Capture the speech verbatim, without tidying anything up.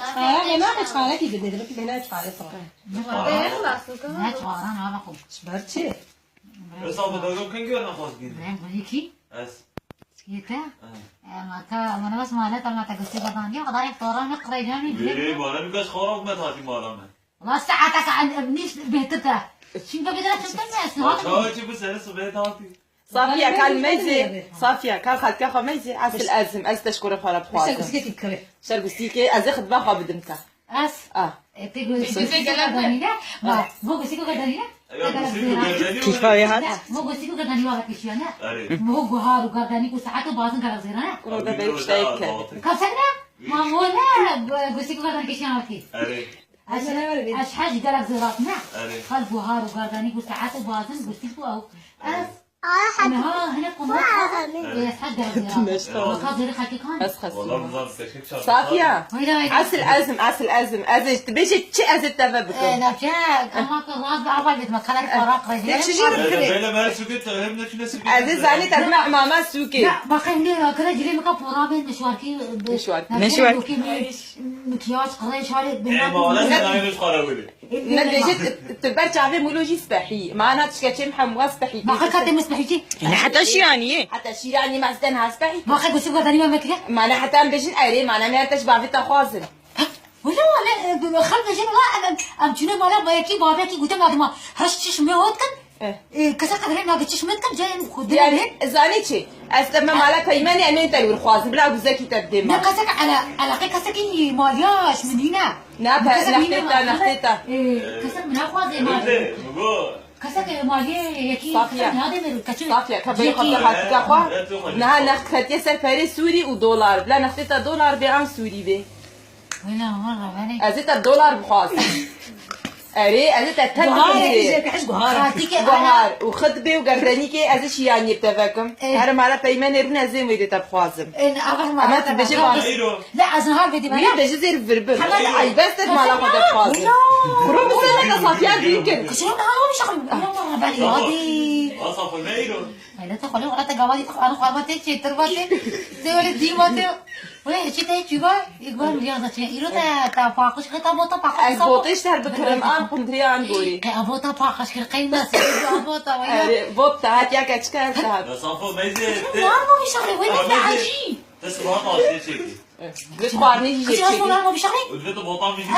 Ha, ne ma çarekî bide, demek ki bena çare sor. Ne çare? Ne çare, ne bako. Ji ber çi? Wisa bi dagam kengî were nexwazgîn. Ben bunu ki? Ez. Yete? Ha. E, ma ta, mana bas mala ta, ma ta gustê badan diye, kadar ek tora ne kıracağım. Ee, bana bir kaç xarab me tatî mala me. Ulan saate ka nîş bêtir te. Şimdi bir de çıktın mı? Çawa çi bi sene sibê tatî. Safiye, kal meyzê. Safiye, kal xelka xwe meyzê. Esil ezim, ez te ji kore xwe re bixwazim. Ser gustîkê, ez ê xidma xwe bidim te. Ez. Ah. E, te gustîkê gerdanî ne? Bak, bu gustîkê gerdanî ne? Kîfa wê hat. Bu gustîkê gerdanî wa kişiya ne? Erê. Bu guhar û gerdanî ku saet û bazin gerek zêra ne? Kuro da berî piştayê bike. Kasek ne? Ma bu ne? Gustîkê gerdanî kişiya ne ki? Erê. Ez, ez hej gelek zêrat ne? Erê. Xal guhar û gerdanî ku saet û bazin gustîk û ew. Ez. Niha hinek ku ez hej gelek zêrat. Waka zêrî xelkê kan. Ez xesûm. Safiya. Hayda, hayda. Esil ezim, esil ezim. Ez ê, tu bêjî çi ez ê teve bikim. E, ne çek, ama ki rast bi ava gitme. Kadar para kıracağım. Ne çi jî bikim. Böyle mer suke, hem ne çi ne suke. Ez ê zanî te bime imama suke. Ya, bakayım ne, kıra cilê mika pora ben mişwarki. Mişwarki. Mişwarki. Mikyaj, qirêj, harê, bilmem. Ê, ma wala sen aynı xara wili. Ne dibêje tu, tu ber çavê Mûlo jî spehî. Ma na tişke çêm hemwa spehî. Ma qe katê min spehî çi? Ne heta şîraniyê. Heta şîraniyê ma sten ha spehî. Ma qe gusî guhar danî me mekire? Ma ne heta em bêjin erê, ma ne me te ji bavê te xwazin. Ha? Wala, wala, e, xelk bêjin, wala, em, em, em çûne mala bayekî, babekî, gote me dima, heş çiş me hot kin. Eh. E, kesa qedrê nake çiş me dikim, cayê xwe dirê. Yani, zanî çi? Ez te me mala peymenê em ên te li wir xwazin. Bila guzekî te bidê me. Ne kesek ele, eleqê kesekî maliyaj min nîne. Na pe, nextê te, nextê te. E, kesek min naxwaze maliyaj. Kesek maliyê yekî Safiye. Kesek nade me keçi. Safiye, ka bê xwe te hatika xwe. Niha next ketiye ser perê Sûrî û dolar. Bila nextê te dolar bê an Sûrî bê. Wela, wela, wela. Ez ê te dolar bixwazim. Erê, ez ê te ten bikim. Guhar, guhar. Guhar û xitbê û gerdenîkê ez ê şîraniyê bi te vekim. Eh. Here mala peymenê rûne ez ê wê dê te bixwazim. Eh, ne, ava ma. Ama tu bêjî bana. Ne, ez niha vedî bana. Wî bêjî zêr vir bir. Hemen ay bes te mala xwe te bixwazim. Kuro bi ser neke Safiya dî kir. Kişirim ama şaxım. Ya bana ben yadi. Asa xwe ne îro. Hele te xwele xwele te gava dî xwele xwele te çêtir vate. Te wele dî vate. Wê, çi te çi va? Îkbal ya da çi? Îro te, te paqij kir, te bota paqij. Ez botê ji te her bikirim, an qundiriya an gorî. Qe bota paqij kir, qey nasıl? Bota, wê. Erê, bot te hat ya keçika her te hat. Ya Safo, meyzê te. Var mı bir şey? Wê, te acî. Te sıvan taştê çekî. Bi xwarinê jî jê çekî. Kıçına sonra mı bir şey? Ulve tu botan bir şey.